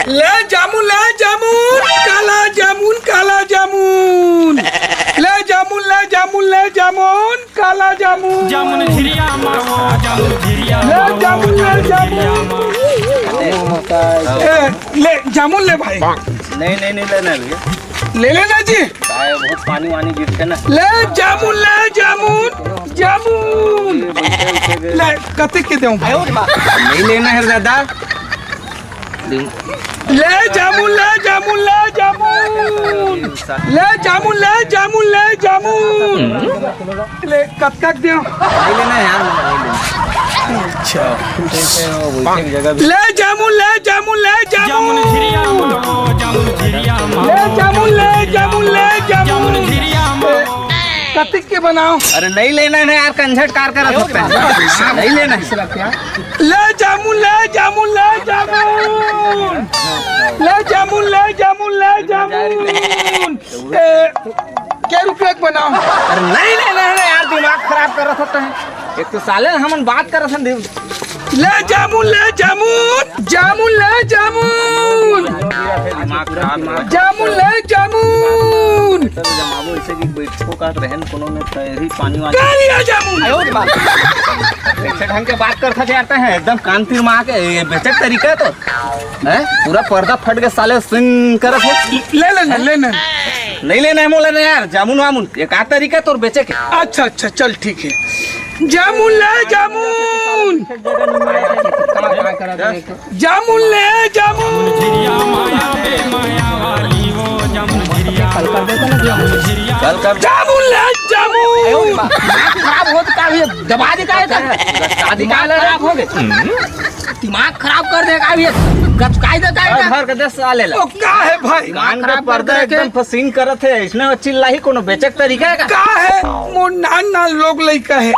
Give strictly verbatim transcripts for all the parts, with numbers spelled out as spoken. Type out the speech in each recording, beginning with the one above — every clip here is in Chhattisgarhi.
ले जामुन, ले जामुन, काला जामुन, काला जामुन। ले जामुन, ले जामुन, ले जामुन, काला जामुन। जामुन झिरिया मावो, जामुन झिरिया ले मावो, जामुन, ले जामुन जामुन। झिरिया मावो। ए, ले जामुन ले भाई। नहीं, नहीं, नहीं लेना है भैया। ले लेना जी। काय बहुत पानी वानी गिरथे ना। ले जामुन, ले जामुन, जामुन। ले, कतेक के देऊं भाई? नहीं लेना है दादा। ले जामुन, ले जामुन, ले जामुन। ले जामुन, ले जामुन, ले जामुन। ले, कतका के देऊं? नहीं लेना है यार, नहीं लेना। अच्छा। ले जामुन, ले जामुन, ले जामुन। जामुन झिरिया मावो, जामुन झिरिया मावो। ले जामुन, ले जामुन, ले जामुन। जामुन झिरिया मावो। कतिक के बनाओ? अरे नहीं लेना है यार, कंझट कार कर सकता है। नहीं लेना है। ले जामुन, ले जामुन, ले जामुन। ले जामुन, ले जामुन, ले जामुन। ए, के रुपया के बनाओ? अरे नहीं लेना है ना यार, दिमाग खराब कर रहा था। एक तो साले हमन बात कर रहे थे। ले जामुन, ले जामुन, जामुन ले जामुन। दिमाग खराब है। जामुन ले जामुन। तो जमाबो ऐसे कि बैठको का रहन कोनो में तैरी पानी वानी। कालिया जामुन। ऐसे ढंग के बात कर सकते हैं, एकदम कान तीर मार के, ये बेचक तरीका है तो। हैं? पूरा पर्दा फट के साले सिंग करत है। ले लेना, ले लेना। नहीं लेना है मोला ना यार, जामुन वामुन। ये का तरीका है तोर बेचे के? अच्छा, अच्छा, चल ठीक है। जामुन ले जामुन। जामुन ले जामुन। कल कर। जामुन ले जामुन। खराब हो तो का हुआ? दबा दे का है तो? शादी का दिमाग खराब हो गए। दिमाग खराब कर देगा अभी, गचकाई देगा अरे एकदम। घर के दस साल ले ला। तो का है भाई? कान का पर्दा एकदम फसिंग करत है, इसने चिल्ला ही कोनो बेचक तरीका है का? का है? मोर नान नान लोग लइका है,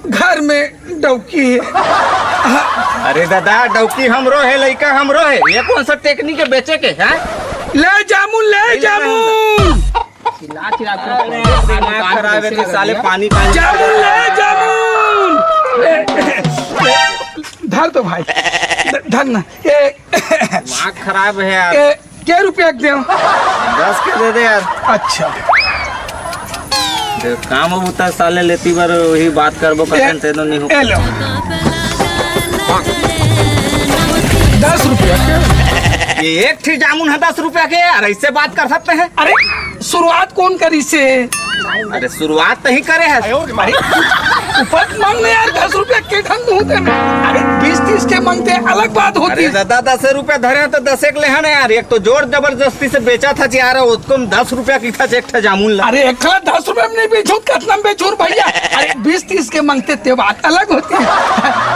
घर में डौकी है। अरे दादा, डौकी हमरो है, लइका हमरो है, ये कौन सा टेक्निक है बेचे के, हैं? ले जामुन, ले जामुन। चिल्ला चिल्ला के अरे, दिमाग खराब है तो साले पानी पानी। जामुन ले जामुन। ए, ए, ए, धर तो भाई, ध-, धर ना। ए, दिमाग खराब है यार। ए, के रुपया के देव? दस के दे दे यार। अच्छा। देख, काम अब उतना साले लेती बार वही बात करबो ए, करन ते तो नहीं हो। ए लो। दस रुपया के। ये एक ठी जामुन है दस रुपया के यार, ऐसे बात कर सकते हैं? अरे, शुरुआत कौन करी से? अरे शुरुआत तो ही करे है। अरे ऊपर मांगने यार, दस रुपया के ढंग होते हैं। अरे बीस तीस के मांगते हैं, अलग बात होती अरे है। दादा दस रुपया धरे हैं तो दस एक ले है ना यार, एक तो जोर जबरदस्ती से बेचा था यार, उसको हम दस रुपया की था एक ठा जामुन ला। अरे एक ठा दस रुपया में नहीं बेचू, कितना में बेचू भैया? अरे बीस तीस के मांगते ते बात अलग होती है।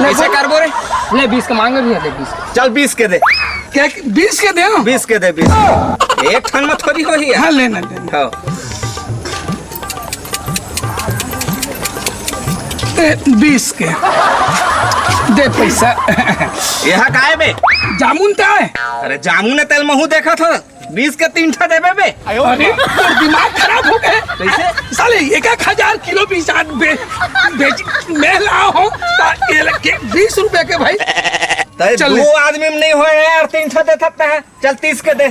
ले ऐसे बोल। कर बोले। ले बीस का मांगे भैया, ले बीस। चल बीस के दे। क्या बीस के दे? बीस के दे, बीस। एक ठन में थोड़ी होही है। हाँ, लेना, लेना। हाँ। ए, बीस के। दे पैसा। यह काय बे? जामुन का है? अरे जामुन है, तेल महू देखा था। बीस के तीन ठा देबे बे। अरे, तोर दिमाग खराब हो गए। कैसे? साले एक एक हजार किलो बीस आद बे-, बेच, मैं लाया हूँ, ता ये लग के बीस रुपया के भाई। तय चल। दो आदमी में नहीं होए यार, तीन ठा दे सकता है। चल तीस के दे।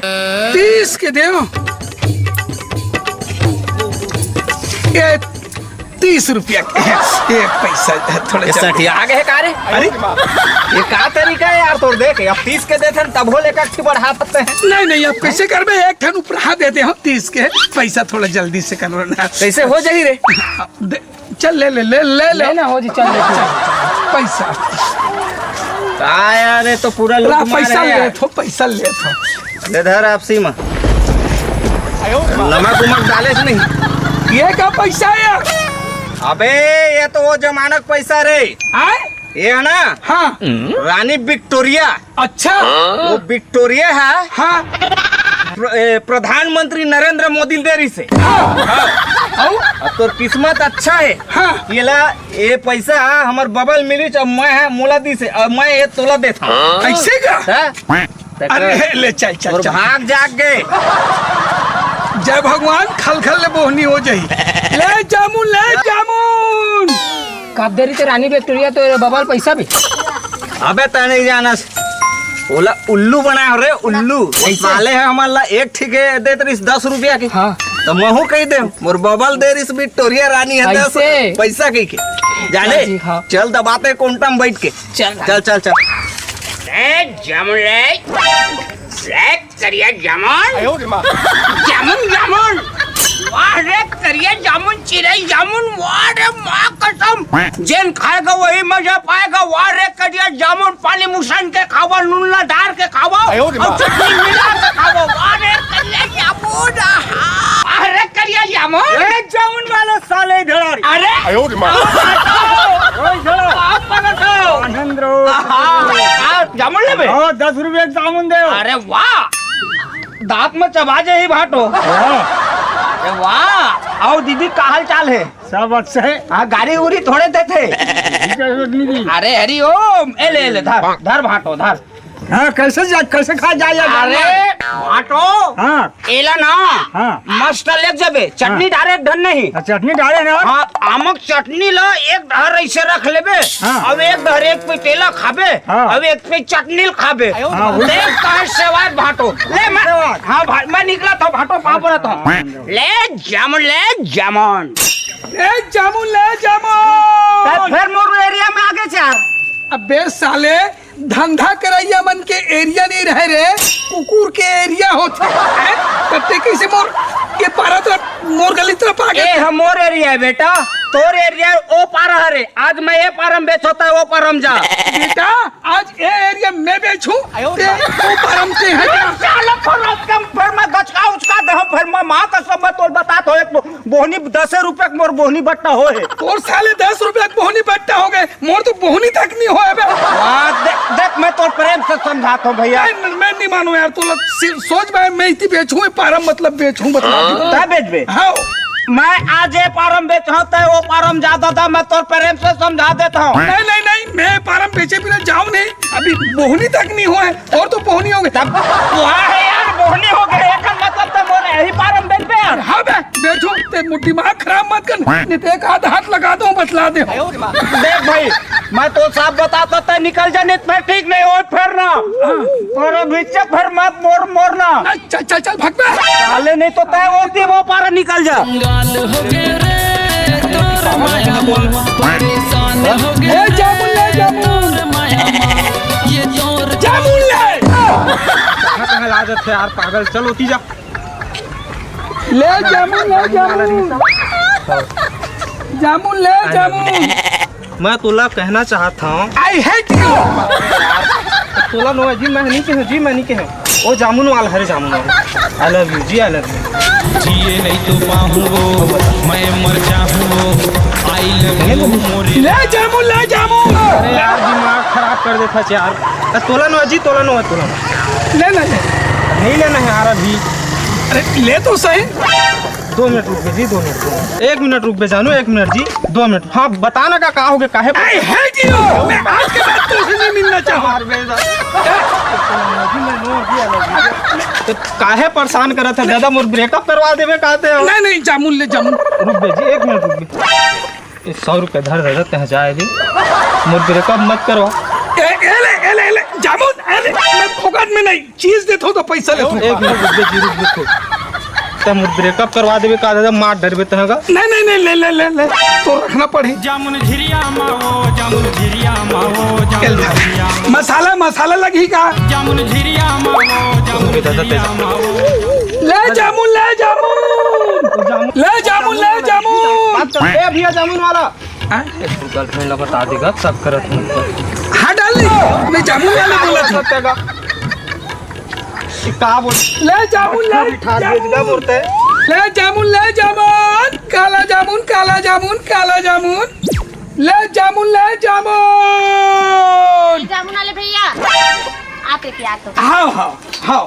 तीस के दे। ये तीस रुपया के। ये पैसा थोड़ा ये जल्दी। सठिया गए का रे? अरे, ये का तरीका है यार तोर? देख, अब तीस के देथन, तब हो लेकर अच्छी बढ़ा सकते हैं। नहीं, नहीं, अब कैसे करबे? एक ठन उपरा देते हम तीस के। पैसा थोड़ा जल्दी से करो ना। कैसे हो जाही रे? दे, चल ले, ले, ले, ले, ले। ले ना हो जी, चल ले, चल। पैसा। का यार, ये तो पूरा लूट ला, मार पैसा है ले यार। थो, पैसा ले थो। ले धर आपसी में। नमक उमक डाले से नहीं। ये का पैसा है यार? अबे, ये तो वो जमाना का पैसा रे। आए? ये है ना? हाँ। रानी विक्टोरिया। अच्छा। वो विक्टोरिया है। हाँ। प्र-, ए, प्रधानमंत्री नरेंद्र मोदी दे रही से। हाँ। हाँ। और? अब तो किस्मत अच्छा है। हाँ। ये ला, ये पैसा हमर बबल मिली, अब मैं है मोला दी से, अब मैं ये तोला देता हूँ। ऐसे का? हाँ? अरे, ले, चल, चल, और चल। भाग जाग गए। जय भगवान, खलखल ले बोहनी हो जाई। ले जामुन, ले जामुन। कब देरी ते रानी विक्टोरिया तो बबल पैसा भी। अबे तय नहीं जाना। ओला उल्लू बनाए हो रे, उल्लू। वो कैसे? साले ह हमन ला एक ठिके देत रहिस दस रुपया के। हाँ। त महू कहि दे, मोर बबल दे रहिस विक्टोरिया रानी ह दस कैसे? पैसा कहि के। जाने? हाँ जी, हाँ। चल दबाते कोंटा म बैठ के। चल। चल, चल, चल। ए, जामुन ले। ले, करिया जामुन। जामुन, जामुन। वाह रे, करिया जामुन, चिरई जामुन, वाह रे, माँ कसम। जेन खाएगा वही मजा पाएगा, वाह रे, करिया जामुन। पानी मुसन के खावा, नून ला डार के खावा, आयो रे अउ माँ। चटनी मिला के खावा। अरे करिया जामुन, आहा। अरे करिया जामुन। ए, जामुन वाला साले इधर आ रे। अरे। आयो रे माँ। ओए, इधर आ। आप पकड़ दो। आनंद रो। आहा, आप जामुन लेबे? हाँ, दस रुपया के जामुन दे। अरे वाह, दांत में चबा जाही भाटो। हाँ। अरे वाह, आओ दीदी, का हाल चाल है? सब अच्छा है। हाँ, गारी उरी थोड़े देथे। ठीक है, रोशनी जी। अरे हरि ओम, ए ले, ले, धर, धर भाटो, धर। हाँ, कैसे जा, कैसे खा जाए यार? अरे भाटो, हाँ। एला ना, हाँ। मस्त लेग जाबे, चटनी हाँ। डारे ढन नहीं। अच्छा, चटनी डारे ना? हाँ, आमक चटनी ला एक डहर ऐसे रख लेबे, हाँ। अब एक डहर एक पे तेला खाबे, हाँ। अब एक पे चटनी खाबे। हाँ, वो देख कहाँ सेवाद भाटो। ले मैं, सेवाद। हाँ भाई, मैं निकला था भाटो, पाँव पड़ा था। हाँ। ले जामुन, ले जामुन। ले जामुन, ले जामुन। तै फेर मोर एरिया में आगे चार। अबे साले, धंधा करइया मन के एरिया नहीं रहे रे, कुकुर के एरिया होथे। हैं? तब ते कैसे मोर ये पारा तरफ, मोर गली तरफ आगे? ए, हम मोर एरिया है बेटा, तोर एरिया ओ पारा हरे। आज मैं ये पारम बेचो, तै ओ पारम जा। बेटा, आज ए एरिया मैं बेचूं, ते ओ पारम ते है। ए, साला, फिर मैं गचका उचका दे, फिर मैं माँ कसम मैं तोल बता तो एक बोहनी दसे रुपया के मोर बोहनी बट्टा होए हे। तोर साले दस रुपया के बोहनी बट्टा हो गए, मोर तो बोहनी तक नहीं होए बे। वाह, दे-, देख, मैं तोर प्रेम से समझाता हूँ भैया। मैं, मैं नहीं मानूं यार, तोला सिर-, सोच भाई, मैं इतनी बेचूं, ये पारम मतलब बेचूं, बता दे। तै बेचबे? हाँ। मैं आज ये पारम बेचहूं, तै वो पारम जा दादा, मैं तोर प्रेम से समझा देता हूँ। नहीं, नहीं, नहीं, मैं पारम बेचे बिना जाऊं नहीं, अभी बोहनी तक नहीं होए। और तो बोहनी हो गए। तब वाह है यार, बोहनी हो गए। एकर मतलब तो मोर यही पारम बेचबे यार। हाँ बे, बेचो, ते मो दिमाग खराब मत कर। नहीं तो एक आध हाथ लगा दो, बतला दे। देख भाई, मैं तो साफ बताता, तै निकल जा, नहीं तो फिर ठीक नहीं हो, फिर ना। हाँ। और अब इच्छा फिर मत मोर, मोर ना। ना, चल, चल, चल, भाग बे। साले नहीं तो तै वो दी वो पारा निकल जा। गाल हो गए रे, तोर माया मोर परेशान हो गए। ए, जामुन ले, जामुन। तोर माया मोर, ये तोर जामुन ले। कहाँ, कहाँ ला जाते यार पागल, चल ओती जा। ले जामुन, ले जामुन। जामुन ले, जामुन। मैं तोला कहना चाहत हूँ। I hate you। तोला नो जी, मैं नहीं कहूँ जी, मैं नहीं कहूँ। ओ जामुन वाला, हरे जामुन वाला। I love you ji, I love you। जिए नहीं तो पाहूँ वो, मैं मर जाहूँ वो। I love you मोरे। ले जामुन, ले जामुन। अरे यार, दिमाग खराब कर देता यार। अ, तोला नो जी, तोला नो, तोला नो। ले, ले, ले। नहीं लेना है यार अभी। अरे, ले तो सही। दो मिनट रुक बे जी, दो मिनट, दो मिनट। एक मिनट रुक बे जानू, एक मिनट जी, दो मिनट। हाँ, बता ना का, का हो गया, काहे I hate you। मैं आज के बाद तुमसे नहीं मिलना चाहूँ। मार बे जा। तो काहे परेशान करत है दादा, मोर breakup करवा देवे कहते हो। नहीं, नहीं, जामुन ले, जामुन। रुक बे जी, एक मिनट रुक बे। ये सौ रुपया धर दादा, तै जाए दे, मोर breakup मत करवा। ए, ए ले, ए ले, ए ले, जामुन, अरे, मैं फोकट में नहीं, चीज देथो तो पैसा लेथो। एक मिनट रुक बे जी, रुक बे, रुक। तै मोर breakup करवा देबे का दादा, मार डरबे तै का? नहीं, नहीं, नहीं, ले, ले, ले, ले, तो रखना पड़े। जामुन झिरिया मावो, जामुन झिरिया मावो, जामुन झिरिया। मसाला, मसाला लगही का? जामुन झिरिया मावो, जामुन झिरिया मावो। ले जामुन, ले जामुन। ले जामुन, ले जामुन। बात कर, ए भैया जामुन वाला। हाँ? ये तू girlfriend ला बता देगा, सब करत हूँ। हाँ, डाल ली। मैं जामुन वाला बोला था। का बोल? ले जामुन, ले बिठा दे, जामुन। ले जामुन, ले जामुन। काला जामुन, काला जामुन, काला जामुन। ले जामुन, ले जामुन। जामुन वाले भैया, आप एक याद तो। हाँ, हाँ, हाँ,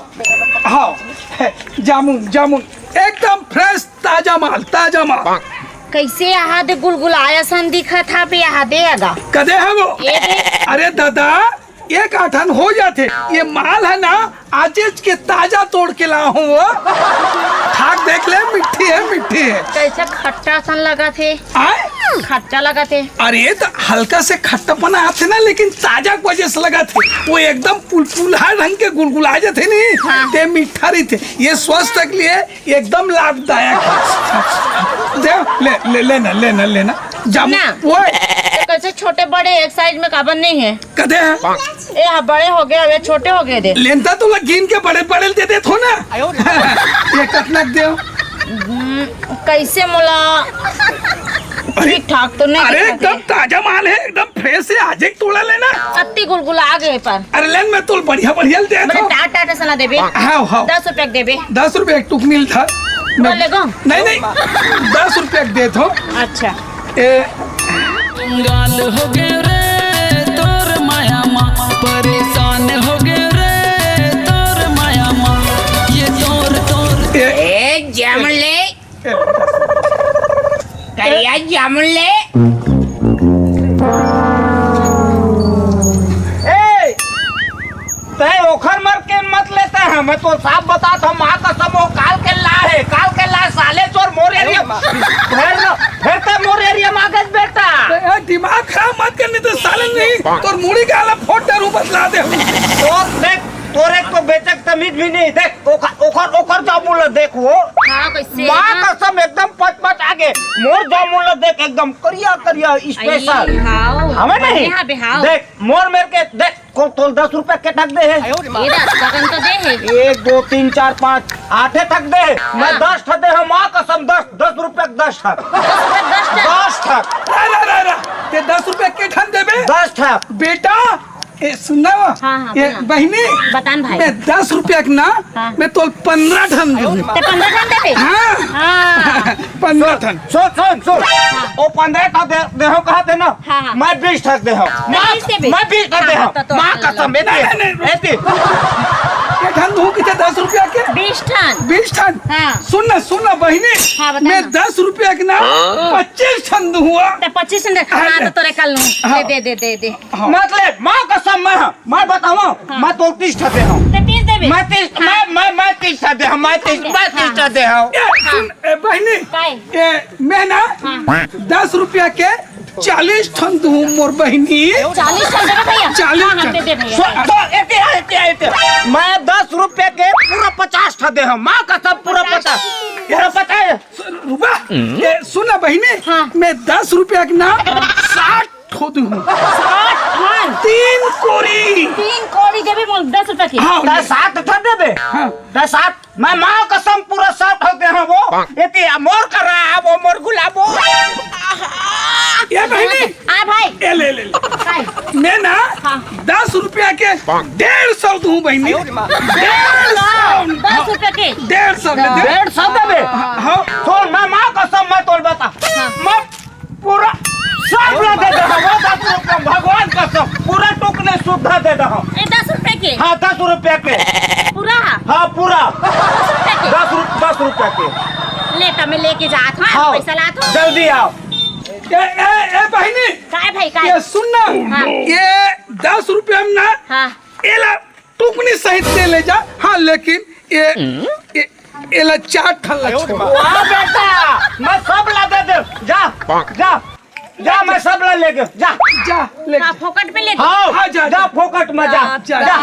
हाँ। जामुन, जामुन, एकदम fresh, ताजा माल, ताजा माल। कैसे यहाँ दे गुलगुलाया सन दिखत हा बे, यहाँ दे अगा। कदे है वो? ये दे। अरे दादा, एक आठन हो जाथे। ये माल है ना, आजेज के ताजा तोड़ के ला हूँ वो। खा के देख ले, मिट्ठी है, मिट्ठी है। कैसे खट्टा सन लगा थे? आए? खट्टा लगत हे। अरे, त हल्का से खट्टापना आथे ना, लेकिन ताजा के वजह से लगत हे। वो एकदम पुलपुला ढंग के गुलगुला जाथे नी, हाँ। ते मीठा रहिथे। ये स्वास्थ्य के लिए एकदम लाभदायक हे। दे, ले, ले, लेना, लेना, लेना। जाम-, ना। वो तो कैसे छोटे बड़े एक साइज में काबर नहीं है? कदे हे? ए हा बड़े हो गए, अब ये छोटे हो गए दे। लेंता तो ला गिन के बड़े बड़े दे देत हो ना। ये कतना के देव? हम्म, कैसे मोला अरे, ठीक ठाक तो नहीं अरे, दिखत एकदम हे। ताजा माल हे, एकदम फ्रेश हे, आज एक तोड़ा लेना। अत्ती गुलगुला आ गए पर। अरे लेन, मैं तोल बढ़िया बढ़िया दे मेरे दो। टाट टाट सना देबे। हाँ, हाँ। दस रुपया के देबे। दस रुपया एक टुकनी था। बोल ले गो। नहीं, नहीं, दस रुपया के दे दो। अच्छा। ए, कंगाल हो गए रे तोर माया मा, परेशान हो गए रे तोर माया मा, ये तोर तोर। ए, ए, जामुन ले। ए, करिया जामुन ले। ए, तै ओखर मर के मत लेते हैं, मैं तो साफ बतात हूँ, माँ कसम, वो काल के ला है, काल के ला है, साले चोर मोर एरिया। फिर, फिर तो मोर एरिया में आ गए बेटा। ए, दिमाग खराब मत करने तो साले नहीं, तोर मुड़ी के आला फोड़ डारू बतला दे। तो देख, तोरे को बेचक तमीज भी नहीं। देख, ओखर, ओखर, ओखर जामुन ला देख वो। हाँ, कैसे? माँ हाँ। कसम एकदम पच पच आगे। मोर जामुन ला देख एकदम करिया करिया स्पेशल। आई, हाव। हमें नहीं? बढ़िया बे, हाव। देख, मोर मेर के देख, को तोल दस रुपया के ठग दे हे। ये दस का कन तो दे हे। एक, दो, तीन, चार, पाँच, आठे ठग दे हे। मैं हाँ। दस ठग दे हूँ, माँ कसम, दस, दस रुपया के दस ठग। दस रुपया के दस ठग? दस ठग। अरे, अरे, अरे, ते दस रुपया के ठन देबे? दस ठग। बेटा, ए, सुन ना, हाँ, हाँ, ए, बोला। बहिनी, बतान भाई। मैं दस रुपया के ना, हाँ। मैं तोल पंद्रह ठन दूँ। ते पंद्रह ठन देबे? हाँ। हाँ। पंद्रह ठन। सुन, सुन, सुन। हाँ। ओ पंद्रह ठन दे, दे हो कहा थे ना? हाँ, हाँ। मैं बीस ठन दे हो। तो मैं, बीस देबे? मैं बीस ठन दे हाँ, हो। तो, तो माँ हाँ, कसम, लो। एती, नहीं, नहीं, नहीं। एती। ये ठन दूँ किथे दस रुपया के? बीस ठन। बीस ठन? हाँ। सुन ना, सुन ना बहिनी, हाँ, बता मैं ना। दस रुपया के ना हाँ। पच्चीस ठन दूँ हुआ। ते पच्चीस ठन दे। हाँ, हाँ, ले। तो तोरे कल लूँ। हाँ। दे, दे, दे, दे, दे। हाँ। मतलब, माँ कसम, मैं, मैं बताऊँ, हाँ। मैं तो तीस ठा दे हूँ। ते तीस देबे? मैं तीस, हाँ। मैं, मैं, मैं तीस ठा दे हूँ, मैं तीस, हाँ, मैं तीस ठा हाँ। दे हूँ। ए, सुन, ए, बहिनी, काय? ए, मैं ना हाँ। दस रुपया के चालीस ठन दूँ मोर बहिनी। चालीस ठन देबे भैया? चालीस हाँ, हाँ, ठन। दे दे भैया। सो, सो, एते, एते, एते। मैं दस रुपया के पूरा पचास ठा दे हूँ, माँ कसम पूरा पचास। पचास, पूरा पचास। रुबा, ए, सुन ना बहिनी, हाँ। मैं दस रुपया के ना साठ ठो दूँ। साठ ठन? तीन कोरी। तीन कोरी देबे मोर दस रुपया के? हाँ, त साठ ठा देबे? हाँ। त साठ, मैं माँ कसम पूरा साठ ठा दे हूँ वो। एती मोर कर रहा है वो मोर गुलाबो। ए बहिनी। आ भाई। ए ले, ले, ले। काय? मैं ना हाँ। दस रुपया के डेढ़ सौ दूँ बहिनी। डेढ़ सौ। दस रुपया के? डेढ़ सौ में दे। डेढ़ सौ देबे? हाँ। सुन, मैं माँ कसम, मैं तोल बता। हाँ। मैं पूरा सब ला दे दे, वो दस रुपया, भगवान कसम, पूरा टुकने सुद्धा दे दे। ए, दस रुपया के? हाँ, दस रुपया के। पूरा? हाँ, पूरा। दस रुपया के? दस रु-, दस रुपया के। ले, त मैं लेके जात हूँ, हाँ, पैसा लात हूँ। जल्दी आओ। ए, ए, ए, बहिनी। काय भाई, काय? ये सुन ना, हाँ। ये दस रुपया में ना, हाँ। एला टुकनी सहित दे ले जा। हाँ, लेकिन ये, ये, एला चार ठन ला छोड़। वाह बेटा, मैं सब ला दे दे। जा, जा, जा, मैं सब ला लेके, जा। जा, ले। हाँ, फोकट में ले। हाँ, हाँ, जा, जा, जा। फोकट में जा। जा, जा। जा।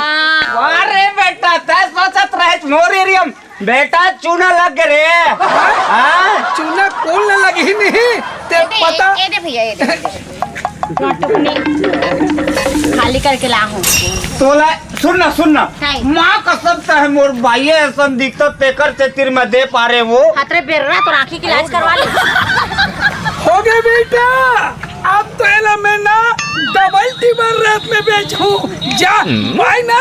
वाह रे बेटा, तै सोचत रहे मोर एरिया में। बेटा, चूना लग गे रे। हाँ? चूना कोन ला लगे ही नहीं, ते ए दे, पता। ए दे भैया, ए दे, ए दे। हाँ, टुकनी खाली करके ला हूँ। तोला, सुन ना, सुन ना। काय? माँ कसम, ते है मोर भाई है, ऐसन दिखता, तेकर से तिर में दे पा रहे वो। हतरे बेर्रा तो राखी की इलाज करवा ले। हो गया बेटा, अब तो एला मैं ना डबल टिबल रेट में बेचूं। जा, भाई ना,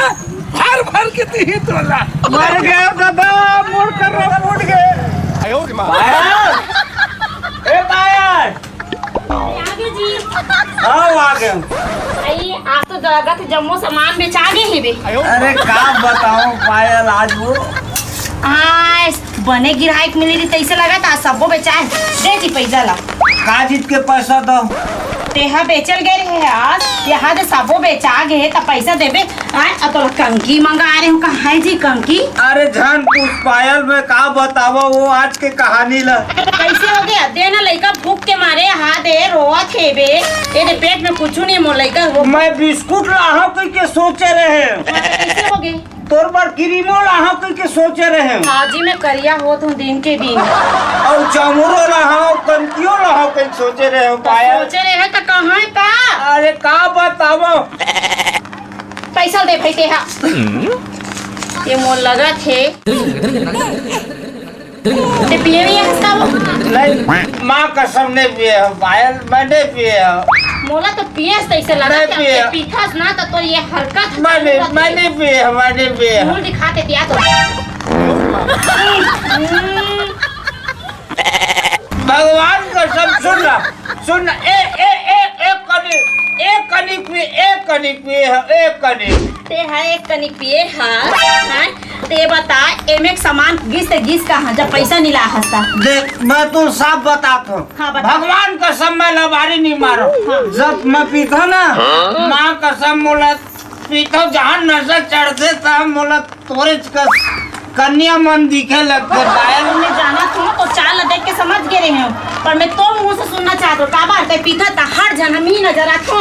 भर भर के दी तोला। मर गया दादा, मोर कर रहा फूट गए। पायल, ए पायल। आगे जी। आओ, आ गए। आई, आज तो जगह तो जम्मो सामान बेचा गए ही बे। अरे, का बताओ पायल, आज वो आज बने गिराहक मिली रही, तैसे लगा था, सबो बेचाए। दे जी पैसा ला। का चीज के पैसा दो? तेहा बेचल गए रहे आज, यहाँ दे सबो बेचा गए, त पैसा देबे। आए, अब तो कंकी मंगा रहे हो, कहाँ है जी कंकी? अरे झन पूछ पायल, मैं का बतावा वो आज के कहानी ला। कैसे हो गया? दे ना लइका भूख के मारे हाथ दे रोवत हे बे। ये दे पेट में कुछ नहीं मोर लइका वो। मैं बिस्कुट लाहव कह के सोचे रहे। कैसे हो गए? तोर बर क्रीमो लाहव कह के सोचे रहे। हाँ जी, मैं करिया होत हूँ दिन के दिन। और चामुरो लाहव, कंकियो लाहव कह के सोचे रहे पायल। सोचे रहे तो कहाँ है का? अरे का बतावा? पैसा दे भाई तेहा। ये मोर लगत हे। ते पिए नहीं है इसका वो? नहीं, माँ कसम नहीं पिए हो पायल, मैं नहीं पिए हो। मोला तो पियस तैसे लगा नहीं कि पिए। पीथस ना तो, तो ये हरकत मैं नहीं, मैं नहीं पिए हो, मैं नहीं पिए हो। मुंह दिखाते पिया तो। भगवान कसम, सुन ना, सुन ना, ए, ए, ए, एक कनी, एक कनी पी, एक कनी पी, एक कनी। ते है एक कनी पिए हा, हैं? ते बता, एमे के सामान गिस ते गिस कहाँ, जब पैसा नहीं ला हस्ता। देख, मैं तू साफ बतात हूँ। हाँ, बता। भगवान कसम, मैं लबारी नहीं मारो। हाँ। जब मैं पीता ना, हाँ? माँ कसम मोला पीता, जहाँ नशा चढ़ते था मोला तोरे कस कन्या मन दिखे लगथे पायल। मैं जानत हूँ, तो चाल ला देख के समझ गे रहे हूँ, पर मैं तो मुंह से सुनना चाहत हूँ, काबर ते पीथा त हर झन हम ही नजर आथो।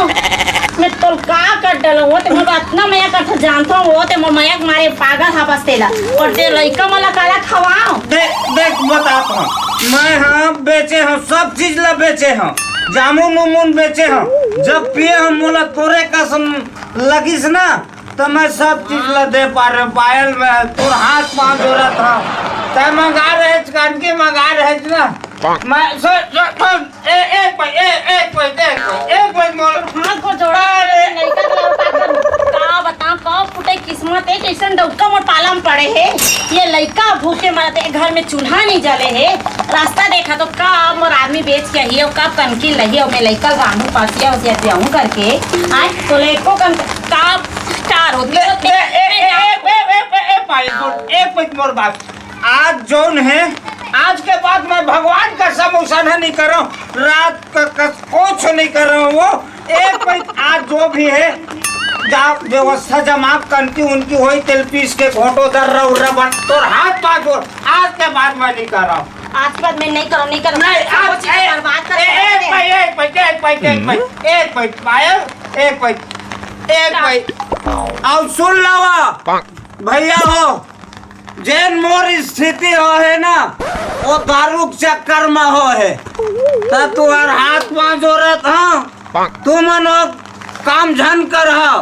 मैं तोल का कर डलो हो, ते मोर अतना मया करथो जानथो हो, ते मोर मया के मारे पागल हा बस तेला। और ते लइका मला काला खवाओ। देख, देख, बतात हूँ, मैं हाँ बेचे हूँ, सब चीज ला बेचे हूँ, जामुन उमुन बेचे हूँ, जब पिए हूँ मोला तोरे कसम लगिस ना, त मैं सब चीज ला दे पा रहे पायल, मैं तोर हाथ पाँव जोड़त हूँ। तै मंगा रहे, कान के मंगा रहे ना। मैं सो, सो, सो, ए, एक भाई, ए, एक भाई, देख, एक भाई मोर। हाथ को जोड़ा अरे। लइका के लौटा कर का बताऊं, कब फुटे किस्मत है, कैसन डौका मोर पाला में पड़े है। ये लइका भूखे मरत है, घर में चूल्हा नहीं जले है। रास्ता देखा तो कब मोर आदमी बेच के आही, कब कनकी लही, मैं लइका रांधू पसिया उसिया पियाऊं करके। आए तो लेको कन का स्टार होती ले, है। ले, ए, ए, ए, ए, ए, ए, भाई, सुन, एक मिनट मोर बात। आज जौन है, आज के बाद मैं भगवान का समोसा नहीं कर रहा हूँ, रात का, का कुछ नहीं कर रहा हूँ। वो एक भाई, आज जो भी है, जा व्यवस्था जमा करती उनकी, वही तेल पीस के घोटो दर रहा, उर्रा बन, तोर हाथ पाँव जोड़, आज के बाद मैं नहीं कर रहा हूँ। आज के बाद मैं नहीं करूँ, नहीं करूँ। नहीं, सब आज, चीजें ए, बर्बाद कर ए, ए, देते हैं। भाई, एक भाई, एक भाई, एक भाई, एक भाई, पायल, एक भाई, एक भाई। अब सुन लावा, भैया हो, जेन मोर स्थिति हो है ना, वो दारू के चक्कर में हो है। त तुहर हाथ पाँव जोड़त हाँ, तुमन वो काम झन कर हा,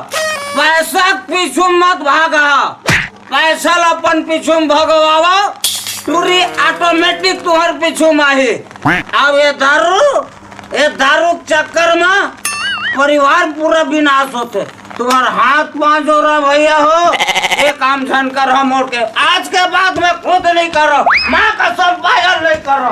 पैसा के पीछू मत भाग हा। पैसा ला अपन पीछू में भगवावा, टूरी ऑटोमेटिक तुहर पीछू में आही। अब ये दारू, ये दारू के चक्कर में परिवार पूरा विनाश होथे। तुहर हाथ पाँव जोड़ा भैया हो, ये काम झन कर हम और के। आज के बाद मैं खुद नहीं करो, माँ कसम पायल नहीं करो।